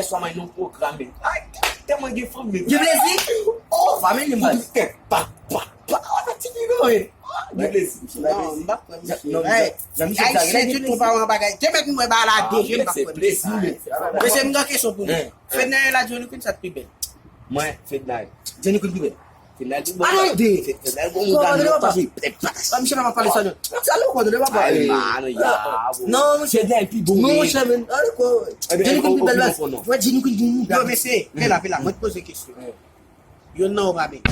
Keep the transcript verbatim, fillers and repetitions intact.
Swa mwen yon pwogram men. Ay, tèlman gen fanm men. Gen plezi? Oh, pa men li mwen. Tèt pa pa pa. Ti pigo men. Gen plezi. Non, m pa kwè misye. Ay, se tout yon paran bagay. Te mèt mwen ba la de, je m pa kwè misye. Mesye, m gen kesyon pou nou. Fednaelle ak Johnny Queen, sa k pi bèl? Mwen, Fednaelle. Johnny Queen pi bèl. Fednaelle pi bon. Fednaelle bon moun. Misye pa pale sa non. Sa lè w konn pa pale. Non, misye. Fednaelle pi bon. Non, monchè, men. Johnny Queen pi bèl baz. Wè Johnny Queen pi bon. Yo, mesye, men la, men la, mwen te poze kesyon. Youn nan ou pa byen.